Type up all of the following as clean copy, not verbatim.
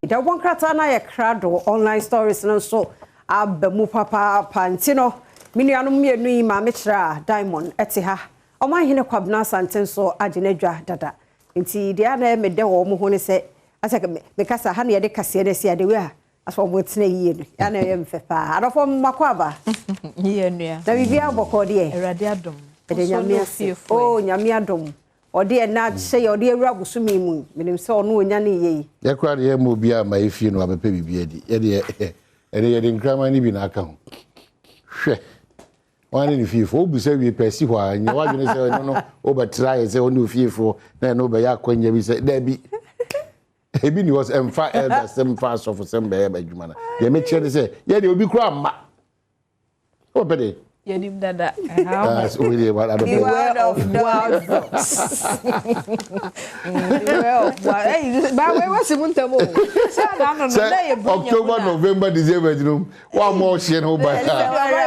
Dawubɔ nkrataa no ayɛ krado, online stories no nso aba mu papaapa. Nti no, me nuanom mmienu yi, Maame Kyerɛ a Diamond te ha, Ɔmanhene Kwabena Asante nso agye n'adwa dada. Nti deɛ a na ɛyɛ me dɛ wɔ wɔn ho ne sɛ, asɛ mekasa ha na yɛde kaseɛ no asi adeɛ wei a, asɛ wɔn tena yie no, ya na ɛyɛ me fɛ paa. Adɔfoɔ, mmakɔ aba. Yɛ nua. Na biribiara bɔkɔɔ deɛ? Awurade adom. Ɛde Nyame ase. Oh, Nyame adom. Ɔde ɛna akyɛ yɛ, ɔde awura bosome mu. Menim sɛ ɔno ɔnya ne yie yi. Yɛkora deɛ, yɛma obiara ma yɛfie no wabɛpɛ biribi adi. Yɛdeɛ ɛne yɛde nkraman no bi na aka ho. Hwɛ, wɔn ne ne fiefoɔ wobisa wie pɛ si hɔ a, nyɛ w'adwene sɛ ɛno no wobɛtra yɛ sɛ wo ne ofiefoɔ na ɛno wobɛyɛ akwanya bi sɛ daabi. Ebi ni hɔ sɛ ɛmfa elder sɛm, mfa asɔfo sɛm bɛyɛ adwuma no. Deɛ mekyerɛ ne sɛ yɛdeɛ obi kora mma wopɛ de. Yɛnim dada. Ah, so wei deɛ, adɔpɛ. Beware of wild dogs. Beware of wild. Hey, ba we wasi mu ntɛm o. Sɛ na no no na yɛ sɛ October, November, December gyina wa ma ɔhyɛ no ba.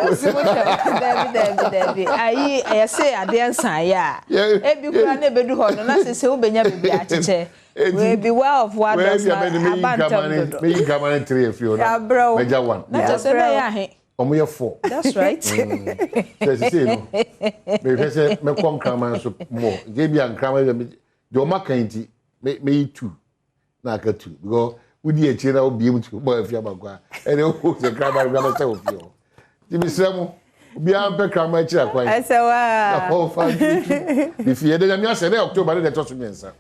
Wasi mu ntɛm. Dabi, dabi, dabi. Ayi, ɛyɛ sɛ adeɛ nsan yɛ a. Ebi kura na ebedu hɔ no na sɛ wobɛnya baabi akyekyɛ. We beware of wild dogs na aba ntɛm dodo. Meyi nkraman no three afiri hɔ na Abrɛw. mɛgya one. Na kyerɛ sɛ na ɛyɛ ahe. Ɔmo yɛ four. That's right. Sɛ sisei no, mehwɛ sɛ mɛkɔ nkraman so mmɔ nti ebi a nkraman bi deɛ ɔmo aka nti meyi two na aka two, because wodi akyire na wobie mu tu bɔ afi abakɔ a, ɛna o sɛ kraman no bɛsɛ wɔ fie hɔ. Nti mesrɛ mo, obiara mpɛ kraman akyiri akwan Ɛsɛ waa. Na ɔfa ntutu ne fie. Yɛde Nyame asɛ dɛ October ne deɛ ɛtɔ so 3.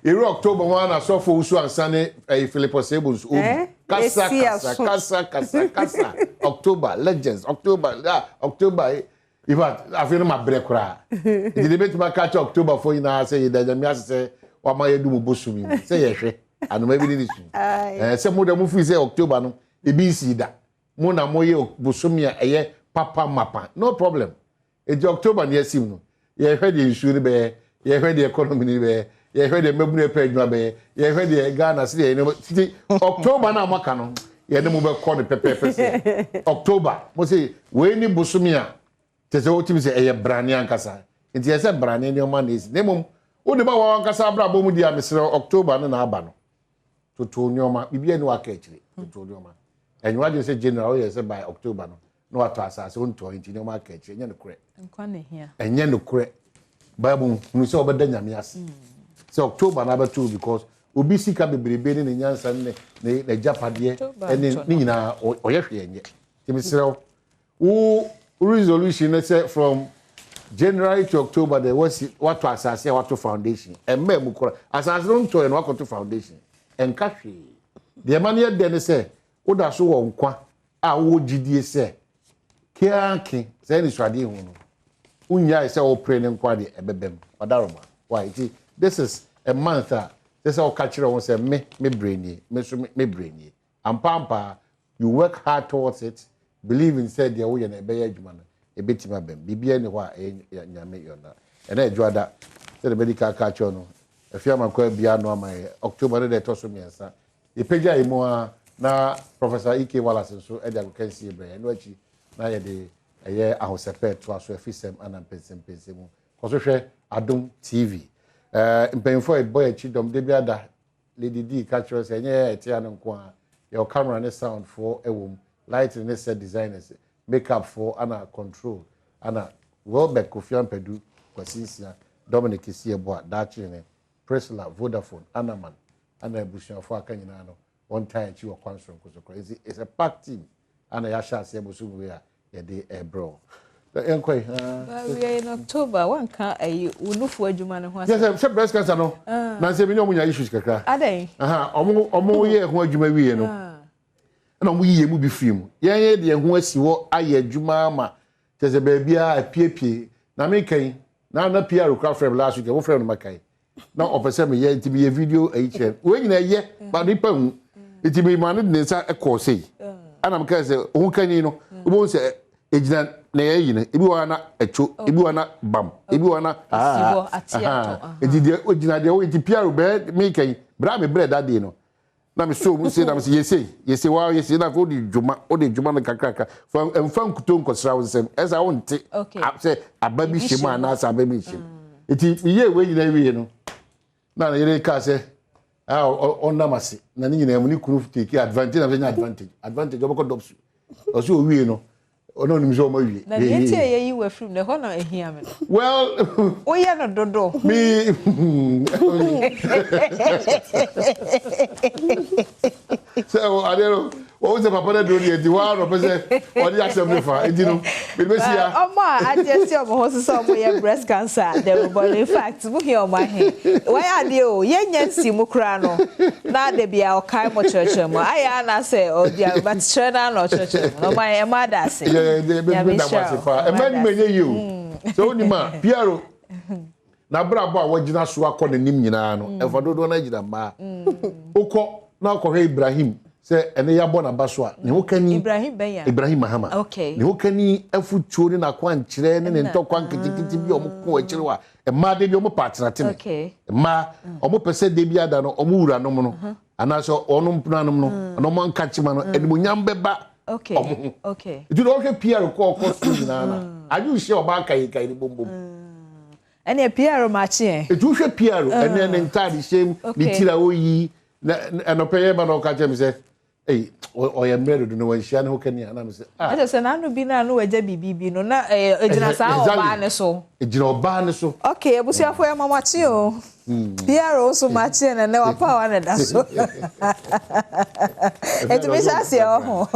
Yɛwura October mu a, na asɔfo wusu ansa ne ɛyɛ Philip Osebo nso obi kasa esi kasa aso. Kasa kasa kasa, October legends, October, ah, October. In fact, afei no ma brɛ koraa. Nti de bɛtumi aka kyerɛ October foɔ nyinaa sɛ yɛda Nyame ase sɛ wama yɛdu mu bosom yi mu sɛ yɛhwɛ anoma bi ne ne su sɛ mo da mo firi sɛ October no ebi nsii da mo na moyɛ bosomi a ɛyɛ papa mapa, no problem. Nti October ne yɛsim no, yɛhwɛ deɛ nsuo no bɛyɛ, yɛhwɛ deɛ economy no bɛyɛ, yɛhwɛ deɛ mmabunu ɛpɛ adwuma bɛyɛ, yɛhwɛ deɛ Ghana sɛ deɛ yɛn titi October no a moaka no, yɛne mo bɛkɔ no pɛpɛɛpɛ sɛ October mo sɛ wei ne bosomi a kyɛ sɛ wotumi sɛ ɛyɛ brane ankasa. Nti yɛ sɛ brane nneɛma na esi, na mmom wode ba wɔn ankasa abrabɔ mu di a, mesrɛ, October no na aba no, toto nneɛma, biribi ani waka akyire, toto nneɛma. Ɛnyɛ wadwene sɛ January woyɛ sɛ by October no na watɔ asase, wontɔ nti nneɛma aka akyire. Ɛnyɛ nokorɛ. Nkwa na hia. Ɛnyɛ nokorɛ. Bible hunu sɛ wɔbɛda Nyame ase sɛ October na abɛto, because obi sika bebrebe ne ne nyansa ne ne n'agyapadeɛ ne ne nyinaa ɔyɛ hwee ɛnyɛ. Nti mesrɛ wo, wo resolution ne sɛ from January to October de wasi watɔ asase a wato foundation, ɛmmaa mu kora asase no ntɔɛ no wakɔto foundation, ɛnka hwee. Deɛ ɛma no yɛ dɛ ne sɛ woda so wɔ nkwa a wowɔ gyidie sɛ keanke sɛ anisoadeɛ hu no wonyae sɛ wopere ne nkwa deɛ ɛbɛbɛm ɔdaroma. Why nti this is a month a sɛ woka kyerɛ wo sɛ me brɛ nie, me so me brɛ nie ampa ampa. You work hard towards it, believing sɛ deɛ woyɛ no ɛbɛyɛ adwuma no, ɛbɛtumi abɛm. Biribiara ni hɔ a ɛyɛ Nyame yɔnda. Ɛna adwuada sɛdeɛ bɛdi ka ka kyerɛ no, afie amakɔ abia no ama yɛ October no deɛ ɛtɔ so 3. Yɛpagya yi mu a, na Professor Ek Wallace nso de agokansie brɛ. Ɛno akyi na yɛde ɛyɛ ahosɛpɛ toa so, afisɛm ana mpɛnsɛmpɛnsɛ mu. Kɔ so hwɛ Adom TV. Mpanyinfoɔ a ɛbɔ yɛn akyi dɔm de bi ada, Lady D ka kyerɛ sɛ ɛnyɛ yɛ ɛte ano nko a, yɛwɔ camera ne sound foɔ ɛwɔ mu, lighting ne set designers, makeup foɔ, ana control, ana Wilbert Kofi Ampadu, Kwasi Nsia, Dominic Esieboa, Daakye Priscilla, Vodafone, Anaman, ana abusuafoɔ aka nyinaa no, wɔn tan akyi wɔ kwan soronko so koraa. Nti it's a packed team ana yɛahyɛ aseɛ bosom wei a yɛde ɛbrɛ wo. Yɛnkɔ yi. But we are in October. Wanka ayi wo nufu adwuma no ho asɛm. Sɛ breast cancer no na nsɛ mi ne ɔmo nya issues kakra. Adɛn? Ɔmo yɛ ho adwuma wie no, ɛna ɔmo yi yɛn mu bi firi mu. Yɛn yɛ deɛ ho asi hɔ ayɛ adwuma ama kyerɛ sɛ baabiara apiepie na meka yi na PR kora frɛ me last week, ɛwɔ frɛ no maka yi na ɔpɛ sɛ meyɛ, nti meyɛ video ayi kyerɛ no. Wei nyinaa yɛ ba nipa hu, nti mi maa no de ne nsa kɔɔ sei, ɛna meka sɛ ohun kanyi no, wobɛhu sɛ egyina na yɛyi no, ebi wɔ ha na ɛtwo, ebi wɔ ha na bam, ebi wɔ ha na aa, nti deɛ ogyina deɛ nti PR bɛɛ meka yi bere a me brɛ dadeɛ no na me so mu se na me se yɛse yɛse wa yɛse na afei wode dwuma, wode dwuma no kakrakra fa mfa nkuto nkɔsra wo nsɛm ɛsɛ wonte sɛ aba bi hyɛ mu anaasɛ aba bi nhyɛ mu. Nti meyɛ wei nyinaa wie no, na ne yere kaa sɛ A ɔnam ase na ne nyinaa mu ne kunu take advantage na nya advantage advantage ɔbɛkɔ dɔpsu ɔsɛ owie no ɔno onim sɛ ɔma wie. Na deɛ nti a yɛyi wɔ afirim no ɛhɔ na ehia me no. Well. Woyɛ no dodo. Mi. Sɛ adeɛ no wɔn sɛ papa no aduro deɛ nti wɔn ara ɔpɛ sɛ ɔde asɛm no fa nti no mede bɛsi ha. Ɔmo a agye asi ɔmo ho so sɛ ɔmo yɛ breast cancer dawurubɔ no in fact mo hia ɔmo ahe wɔyɛ adeɛ o yɛn nya nsi mu koraa no na dabi a ɔkae mo kyerɛkyerɛ mu ayɛ a na sɛ ɔdi a but kyerɛ na na ɔkyerɛkyerɛ mu na ɔmo ayɛ ɛmo ada ase. Nyame nhyira o. Ɛmɛ ni mo enye yie o sɛ onim a Piero n'abrabɔ a wagyina so akɔ n'anim nyinaa no ɛfa dodoɔ no agyina mmaa wokɔ na wokɔhwɛ Ibrahim sɛ ɛne yɛabɔ n'aba so a ne ho kani Ibrahim bɛnya Ibrahim Mahama okay. Ne ho kani afutuo ne n'akwankyerɛ ne ne ntɔkwa nketenkete bi a wɔn ko akyire hɔ a mmaa de bi wɔn pa atenatene okay. Mmaa wɔn pɛ sɛ de bi ada no wɔn wuranom no anaasɛ wɔn mpenanom no anaa wɔn ankakyema no animuonyam bɛba wɔn ho nti na wɔhwɛ PR kɔ ɔkɔ so nyinaa na adwo nhyɛ ɔbaa kayi ne bombom. Ɛnna PR makye ɛ. Etu wohwɛ PR ɛnɛ ne ntaade hyɛ mu ne tiri a oyi na ɛnɔpɛ yɛ ba na ɔka kyerɛ mi sɛ ɛyi ɔyɛ mmerɛ dodo na wanhyia ne ho kani a na mi sɛ ah. Ɛkyɛ sɛ n'ano bi na ano wagya biribi bi no na ɛyɛ egyina saa ɔbaa ne so. Egyina ɔbaa ne so. Okay, abusuafo yɛ ma makye o. PR nso makye na nɛ wapa wa na da so. Etumi hyɛ aseɛ wɔ ho.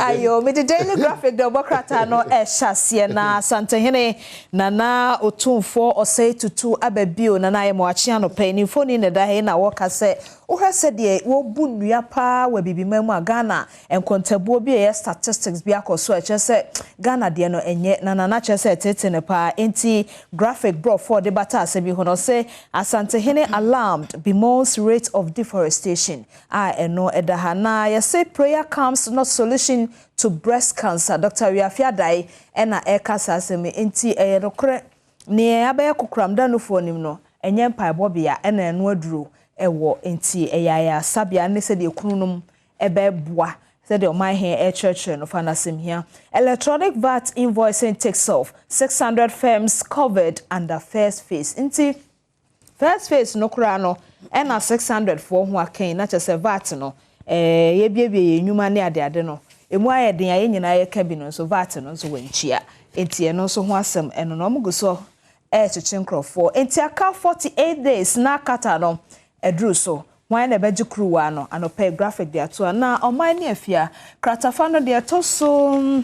Ayo, mede Daily Graphic de ɔbɔ krataa no ɛhyɛ aseɛ na Asantehene Nana Otumfoɔ Osei Tutu aba bio na na ayɛ ma wakye anɔpa yi. Ne mfoni na ɛda ha yi na wɔka sɛ wohwɛ sɛdeɛ wɔbu nnua paa wɔ Abibiman mu a Ghana nkontabuo bi a ɛyɛ statistics bi akɔ so a ɛkyerɛ sɛ Ghana deɛ no ɛnyɛ na Nana kyerɛ sɛ ɛtete no paa. Enti graphic borɔfoɔ de bata asɛm yi ho no ɔse Asantehene alarmed bemoans rate of deforestation a ɛno ɛda ha. Na yɛse prayer comes not solution to breast cancer. Dr. Wiafe Adai ɛna ɛka saa asɛm yi. Enti ɛyɛ nokorɛ nea abɛyɛ kokoram da nufoɔ nim no ɛnyɛ mpaebɔbea ɛna ɛno aduro ɛwɔ nti ɛyɛ ayarasabea ne sɛdeɛ kununom ɛbɛboa sɛdeɛ ɔman he ɛkyerɛkyerɛ no fa n'asɛm hia. Electronic VAT invoicing takes off, 600 firms covered under first phase. Nti first phase no koraa no ɛna 600 foɔ ho akɛn na kyerɛ sɛ VAT no yɛbiebie yɛn nnwuma ne adeade no emu ayɛ den a yɛn nyinaa yɛka bi no nso VAT no nso wɔ nkyia nti ɛno nso ho asɛm ɛno na wɔn gu so ɛrekyekye nkurɔfoɔ. Nti aka 48 days na akata no ɛduru so wɔn na ɛbɛgye kuruwa no anɔpɛ graphic de ato a na ɔman ne afia kratafa no deɛ ɛtɔ so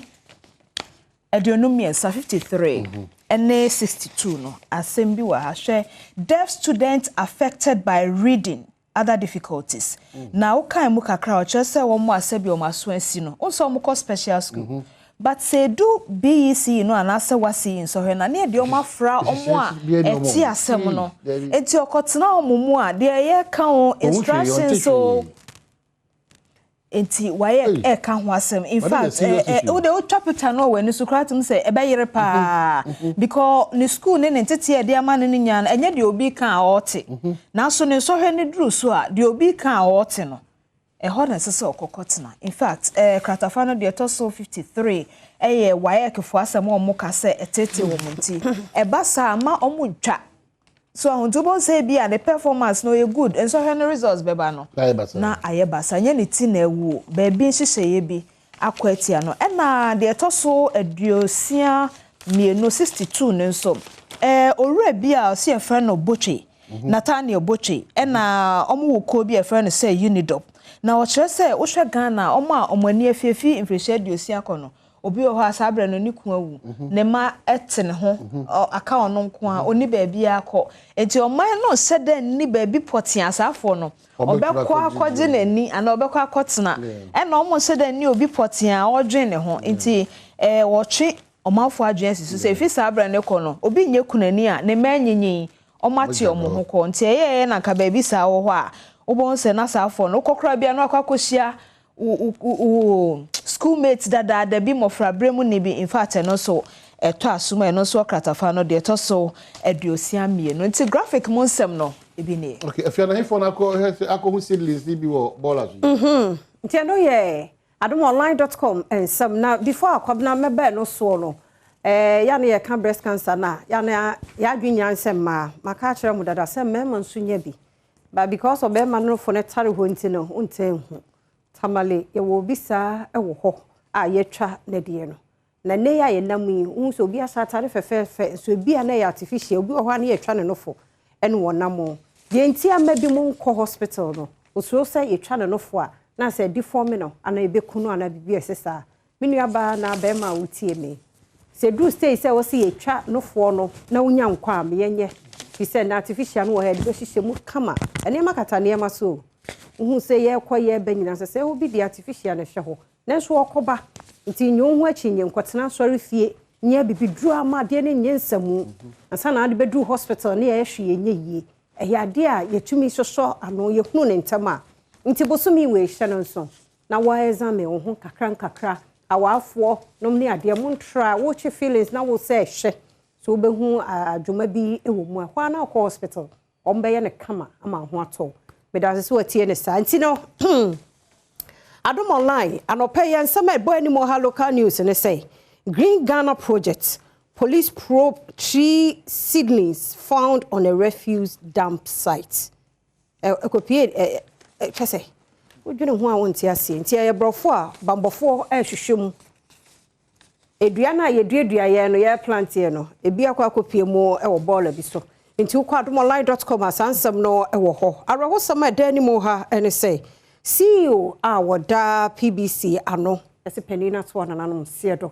53 53 ɛne 62 no asɛm bi wɔ ha. Hwɛ, deaf students affected by reading other difficulties. Na wokan mu kakra ɔkyerɛ sɛ wɔn asɛ bi wɔn aso asi no nso wɔn kɔ special school but sɛ edu BEC no anaasɛ WASSCE nsɔhwɛ na ne yɛde wɔn afra wɔn a ɛte asɛm no eti ɔkɔtena wɔn mu a deɛ yɛka ho instructions o nti wayɛ ɛka ho asɛm. In fact, ɛ wode wotwa picture no wɔ w'ani so koraa tum sɛ ɛbɛyere paa because ne school ne ne ntete a ɛde ama no no nyinaa no ɛnyɛ deɛ obi ka a ɔɔte nanso ne nsɔhwɛ ne duru so a deɛ obi ka a ɔɔte no ɛhɔ na ɛsɛ sɛ ɔkɔkɔ tena. In fact, kratafa no deɛ ɛtɔ so 53 ɛyɛ WAEC foɔ asɛm a wɔn ka sɛ ɛtete wɔn nti ɛba saa ma wɔn ntwa so ahuntu bɔ nsɛ bi a ne performance no yɛ good nsɔhwɛ no results bɛba no na ayɛ basa nyɛ ne ti na ɛwu baabi nhyehyɛeɛ bi akɔ atia no. Ɛna deɛ ɛtɔ so 62 62 no nso owura bi a ɔsi yɛfrɛ no Botwe Nathaniel Botwe ɛna ɔmo wɔ kuo bi a yɛfrɛ no sɛ Unidop na ɔkyerɛ sɛ wohwɛ Ghana ɔmo a ɔmo ani afiafi mfirihyia 60 akɔ no obi wɔ hɔ a saa berɛ no ne kun awu ne mma te ne ho aka ɔno nko a ɔni baabi akɔ nti ɔman no hyɛ dɛ nni baabi pɔte asaafoɔ no ɔbɛkɔ akɔgye n'ani anaa ɔbɛkɔ akɔtena ɛna ɔmo hyɛ dɛ nni obi pɔte a ɔdwen ne ho nti wɔtwe ɔmanfoɔ adwene asi so sɛ efi saa berɛ ne kɔ no obi nyɛ kunani a ne mma anyinyin ɔmo ate ɔmo ho kɔ nti ɛyɛ na nka baabi saa wɔ hɔ a wobɛhu sɛ na saafoɔ no wokɔkora bia no akɔ akɔhyia wo schoolmate dadaada bi mmɔfra berɛ mu ne bi. In fact, ɛno nso ɛtɔ asom a ɛno nso ɔkratafa no deɛ ɛtɔ so 62 nti graphic mu nsɛm no ebi nie. Okay, afia na hefoɔ no akɔhu seedlings bi wɔ bɔɔla so yi. Nti ɛno yɛ adomonline.com nsɛm na before akwabena mɛbɛɛ no soɔ no ya ne yɛka breast cancer na ya ne yɛadwe nya nsɛm mmaa maka akyerɛ mo dada sɛ mmarima nso nya bi. But because ɔbɛrima no nofo no tare hɔ nti no, wontaa nhu. Tamale, yɛwɔ obi saa wɔ hɔ a yɛatwa n'adeɛ no. Na nnɛ yi a yɛnam yi, wohu sɛ obi ahyɛ atare fɛfɛɛfɛ, nso ebi a na ɛyɛ artificial, obi wɔ hɔ a na yɛatwa ne nofo ɛna ɔnam. Deɛ nti a mma binom nkɔ hospital no, osuro sɛ yɛtwa ne nofo a, na sɛ deform no, anaa ɛbɛku no anaa biribi a ɛsɛ saa. Me nuabaa anaa barima a wotie me, sɛ ɛduru stage sɛ ɛwɔ sɛ yɛtwa nofoɔ no na wonya nkwa a, ma yɛnyɛ. Firi sɛ na artificial no wɔ ha, yɛde bɛhyehyɛ mu kama. Nneɛma kata nneɛma so o. Wohu sɛ yɛrekɔ yɛreba nyinaa sɛ sɛ obi de artificial na ɛhyɛ hɔ, nanso ɔkɔba. Nti nyɛ wo ho akyinnye, nkɔtena asɔrefie, nyɛ bibiduro ama adeɛ no nyɛ nsamu. Ansa na ade bɛduru hospital ne yɛyɛ hwee nyɛ yie. Ɛyɛ adeɛ a yɛtumi sosɔ ano, yɛhunu ne ntɛm a. Nti bosome wei hyɛ no nso, na woa-examine wo ho nkakra nkakra. Awaafoɔ nom ne adeɛ, montra, wokye feelings na wo sɛ hwɛ. So wobɛhu adwuma bi wɔ mu a, hɔ a na wokɔ hospital, wɔn bɛyɛ no kama ama wo ho atɔ. Meda ase sɛ watie ne saa. Nti no, Adom Online, anɔpɛ yɛn nsɛm a ɛbɔ anim wɔ ha local news ne sɛ, Green Ghana Project, police probe tree seedlings found on a refuse dump site. Ɛkɔpie ɛ ɛ kyɛ sɛ, wodwene ho a wonte aseɛ. Nti ɛyɛ borɔfo a bambɔfoɔ ɛrehwehwɛ mu. Edua no a yɛduadua yɛn no, yɛ plant yɛ no, ebi akɔ akɔpie mu wɔ bɔɔla bi so. Nti wokɔ adomonline.com a saa nsɛm no wɔ hɔ. Awerɛhosɛm a ɛda anim ha ne sɛ, CEO a wɔda PBC ano, ɛsɛ panin no ato anananom seɛ do.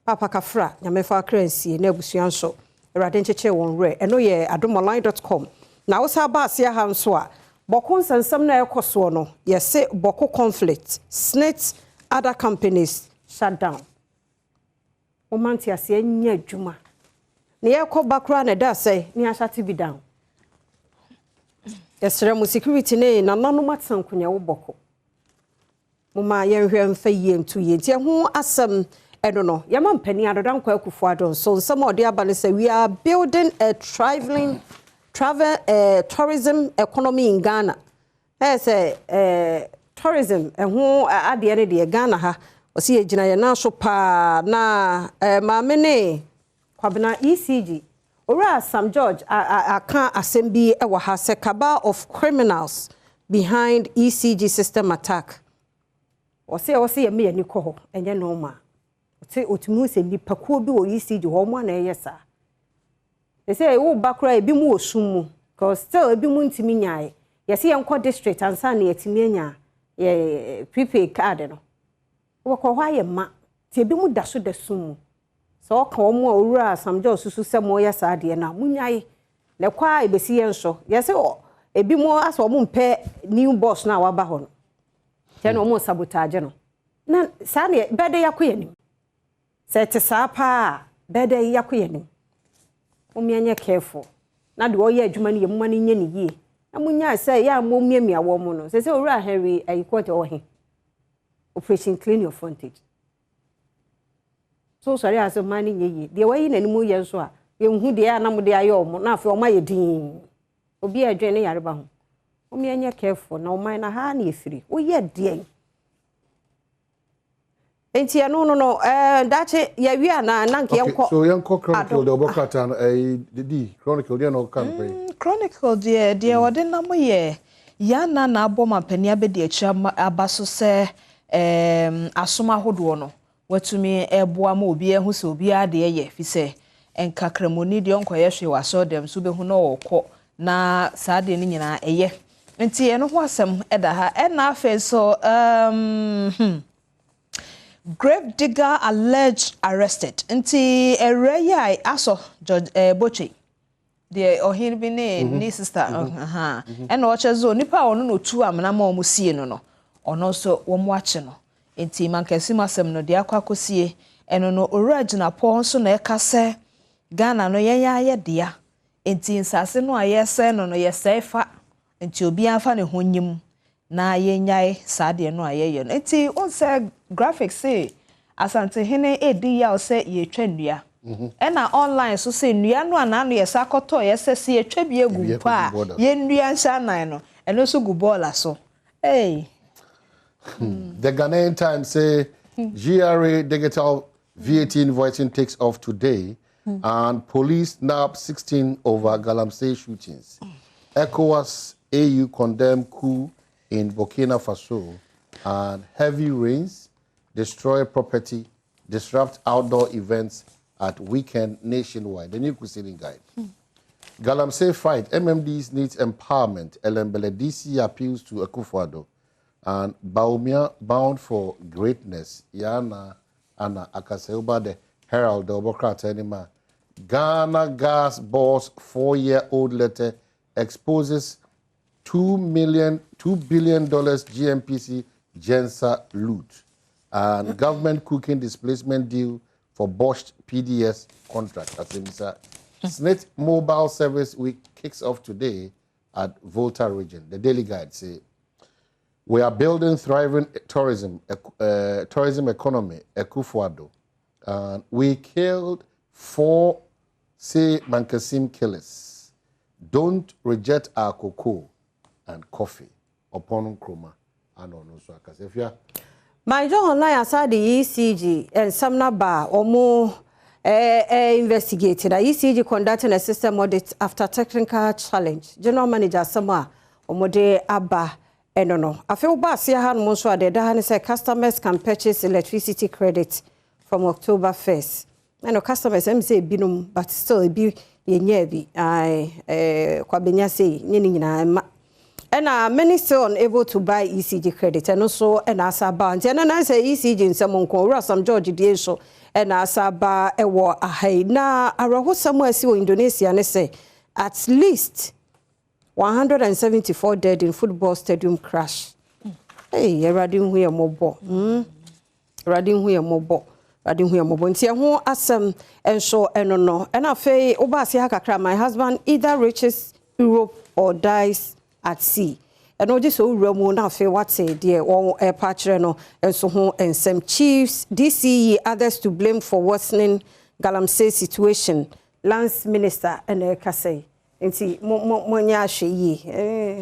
Papa Kafra, Nyame fa akra nsie na abusua nso, Awurade nkyekyere wɔn werɛ. Ɛno yɛ adomonline.com. Na wosan ba aseɛ ha nso a, Bawku nsɛnsɛm no a ɛkɔ soɔ no, yɛse Bawku conflict, SSNIT, other companies shut down. Wɔma nteaseɛ nyɛ adwuma. Na yɛrekɔ ba koraa na ɛda sɛ ne ahyɛ bi down. Yɛsrɛ mo security ne nananom atena nkonnwa wɔ Bawku. Moma yɛnhwɛ mfa yie nto yie. Nti ɛho asɛm ɛno no, yɛma mpanin Addo Dankwa Akufo-Addo nso nsɛm a ɔde aba no sɛ we are building a traveling travel tourism economy in Ghana. Ɛyɛ sɛ tourism ɛho adeɛ no deɛ Ghana ha, ɔsi yɛgyina yɛn nan so paa na maame ne Kwabena ECG Owura Sam George aka asɛm bi wɔ ha sɛ cabal of criminals behind ECG system attack. Ɔsɛ ɛwɔ sɛ yɛma yɛn ani kɔ hɔ, ɛnyɛ normal. Ɔte otumi hu sɛ nipakuo bi wɔ ECG hɔ, ɔmo ana ɛyɛ saa. Ɛsɛ woba koraa ebi mu wɔ sum mu, cause still ebi mu ntumi nyae. Yɛsɛ yɛnkɔ district ansa na yɛtumi anya yɛ prepaid card no. Wɔkɔ hɔ ayɛ ma, nti ebi mu da so da sum mu. Sɛ ɔka wɔn a Owura Sam George susu sɛ wɔyɛ saa adeɛ no a, munyae. Na ɛkɔ a ebesi yɛn so. Yɛsɛ ebi mu asɛ wɔn mpɛ new boss no a waba hɔ no. Kyɛ na wɔn sabotage no. Na saa deɛ bɛɛ de yɛakɔ yɛn anim. Sɛ ɛte saa paa a, bɛɛ de yɛakɔ yɛn anim. Wɔn nyɛ careful. Na deɛ ɔyɛ adwuma no yɛ mo ma no nyɛ ne yie. Na mo nyaa sɛ yɛ a mo miamia wɔn mo no. Sɛ Owura Henry Ayikɔte ɔwɔ he. Operation Clean Your Frontage. So sɔre a sɛ ɔman no nyɛ yie. Deɛ wayi n'anim yɛ nso a, yɛnhu deɛ a na mo de ayɛ ɔmo na afei ɔmo ayɛ dinn. Obi a ɛdwene ne yareba ho. Wɔn nyɛ careful na ɔman na ha na yɛfiri. Woyɛ deɛn? Nti ɛno no daakye yɛwie a na nka yɛnkɔ. So yɛnkɔ Chronicle deɛ ɔbɔ no ɛyi didi Chronicle deɛ na ɔka no pɛyi. Chronicle deɛ wɔde nam yɛ yana na abɔ mampanin abɛdi akyi aba so sɛ asom ahodoɔ no watumi ɛboa ma obi ɛho sɛ obiara deɛ yɛ fi sɛ nkakramoni deɛ ɔnkɔyɛ hwee wɔ asɔrɔdɛm so bɛhu na ɔrekɔ na saa deɛ no nyinaa ɛyɛ nti ɛno ho asɛm ɛda ha. Ɛna afei so grave digger alleged arrested, nti ɛwura yi a asɔ George Botwe deɛ ɔhene bi ne ne sister ɛna ɔkyerɛ sɛ onipa a ɔno na otu amena ma wɔn sie no, ɔno nso wɔn akye no. Nti mankasi mu asɛm no deɛ akɔ akɔsie ɛno no, Owura Gyinapɔ nso na ɛka sɛ Ghana no yɛn ayɛ dea, nti nsase no a yɛsɛe no yɛsɛe fa, nti obiara fa ne ho nyim na yɛnyae saa deɛ no a yɛyɛ no. Nti wɔn sɛ graphics sɛ Asantehene edi yaw sɛ yɛtwa nnua, ɛna online so sɛ nnua no a n'ano yɛsa akɔtɔ yɛsɛ sɛ yɛtwa bi egu mpo a yɛnnua nhyɛ anan no, ɛno nso gu bɔɔla so hey. The Ghanaian Times say GRA digital VAT invoicing takes off today and police nab 16 over Galamsey shootings. ECOWAS. AU condemn coup in Burkina Faso and heavy rains destroy property, disrupt outdoor events at weekend nationwide. The New Crusading Guide. Galamsey fight, MMDs needs empowerment. Ellembelle DC appeals to Akufo-Addo. And Bawumia bound for greatness. Yana Anna Akaseuba, the Herald, the Obokrat Anima. Ghana Gas Boss 4-year-old letter exposes $2 million, $2 billion GNPC Gensa loot. And government cooking displacement deal for botched PDS contract. Asemisa. SSNIT Mobile Service Week kicks off today at Volta region. The Daily Guide say, we are building thriving tourism economy, Akufo-Addo. And we killed 4, say, Mankessim killers. Don't reject our cocoa and coffee. Oppong Nkrumah. And on also Akasefia. My Joy Online aside the ECG and some number or more investigated. The ECG conducting a system audit after technical challenge. General Manager Sama Omode Abba Eno no. Afei wo ase ha no nso ade da ha ne sɛ customers can purchase electricity credit from October 1st. Ɛno customers ɛm sɛ ebinom, but still ebi yɛnyɛ bi. Ai kwabenya sei nye ne nyinaa ma. Ɛna many still unable to buy ECG credit. Ɛno nso ɛna asa ba. Nti ɛno na sɛ ECG nsɛm nko Owura Sam George die nso ɛna asa ba ɛwɔ aha yi. Na awerɛhosɛm a ɛsi wɔ Indonesia ne sɛ at least 174 dead in football stadium crash. Hey, Awurade hu yɛ mmɔbɔ. Awurade hu yɛ mmɔbɔ. Awurade hu yɛ mmɔbɔ. Nti ɛho asɛm nso ɛno no. Ɛna afei woba ase ha kakra, my husband either reaches Europe or dies at sea. Ɛno gye sɛ owura mu na afei wate deɛ wɔn ɛrepa akyerɛ no nso ho nsɛm. Chiefs, DCE, others to blame for worsening galamsey situation. Lands minister ɛna ɛkasa yi. Nti mo mo mo nyɛ ahwɛ yie.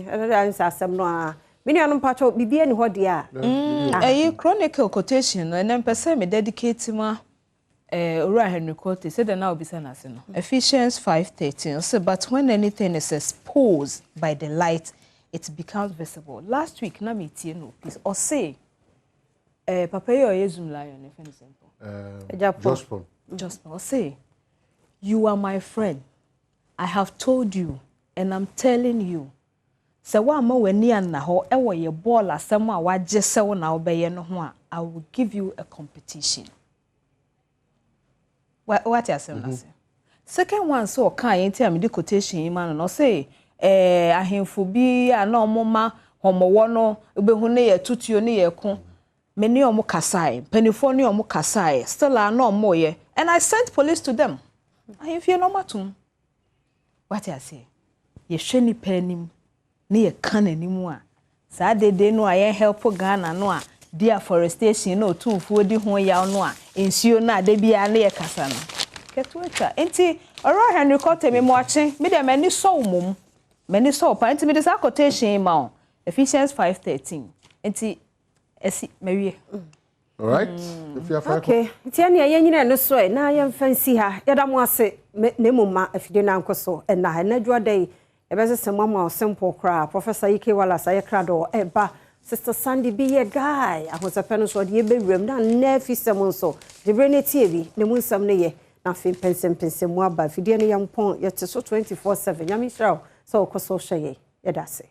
Ɛno de ayɛ sɛ asɛm no a. Me nuanom mpakyɛw, biribi ani hɔ deɛ a. Ɛyi Chronicle quotation no, ɛnɛ mpɛ sɛ me dedicate ma Owura Henry Quartey, sɛdeɛ na obisa n'ase no. Ephesians 5:13 so, but when anything is exposed by the light, it becomes visible. Last week na me tie no please ɔse papa yi a ɔyɛ Zoomlion ne fɛn simple. Agyapong. Jospong. Jospong ɔse, you are my friend. I have told you and I'm telling you. Sɛ woamma w'ani anna hɔ ɛwɔ yɛ bɔɔl asɛm a wagye sɛ wo na wobɛyɛ no ho a, I will give you a competition. Wate asɛm no ase. Second one sɛ ɔkaa yɛn nti a mede quotation yi ma no no, ɔse ahemfo bi a na ɔmo ma hɔmɔwɔ no wobɛhu ne yɛ tutuo ne yɛ ko. Me ne ɔmo kasae, mpanimfoɔ ne ɔmo kasae, still a na ɔmo yɛ, and I sent police to them. Ahemfie no ɔmo atom. Wate aseɛ. Yɛhwɛ nipa anim ne yɛka n'anim a saa dede no a yɛn help Ghana no a deforestation na otumfuo di ho yaw no a nsuo no a de biara ne yɛ kasa no kɛto atwa. Nti Ɔwura Henry Quartey, me mo akye, me deɛ m'ani sɔ wo mom, m'ani sɔ wo pa, nti mede saa quotation yi ma wo, Ephesians 5:13. Nti ɛsi mawie. All right. If you are Okay. Nti ɛne yɛn nyina no so ɛ na yɛmfa nsi ha. Yɛda mo ase na mmom ma afidie no ankɔ so ɛna ɛna adwuma da yi yɛbɛsesɛ mo ama wo simple koraa. Professor Ike Wallace ayɛ krado ɛba. Sister Sandy bi yɛ guy ahosɛpɛ no nso ɔde yɛbɛwuram na nnɛ afi sɛm nso gyebere no tie bi ne mu nsɛm no yɛ na afei mpɛnsɛmpɛnsɛm mu aba afidie no yɛmpɔn yɛte so 24/7. Nyame nhyira wo sɛ wokɔ so hwɛ yɛn. Yɛda ase.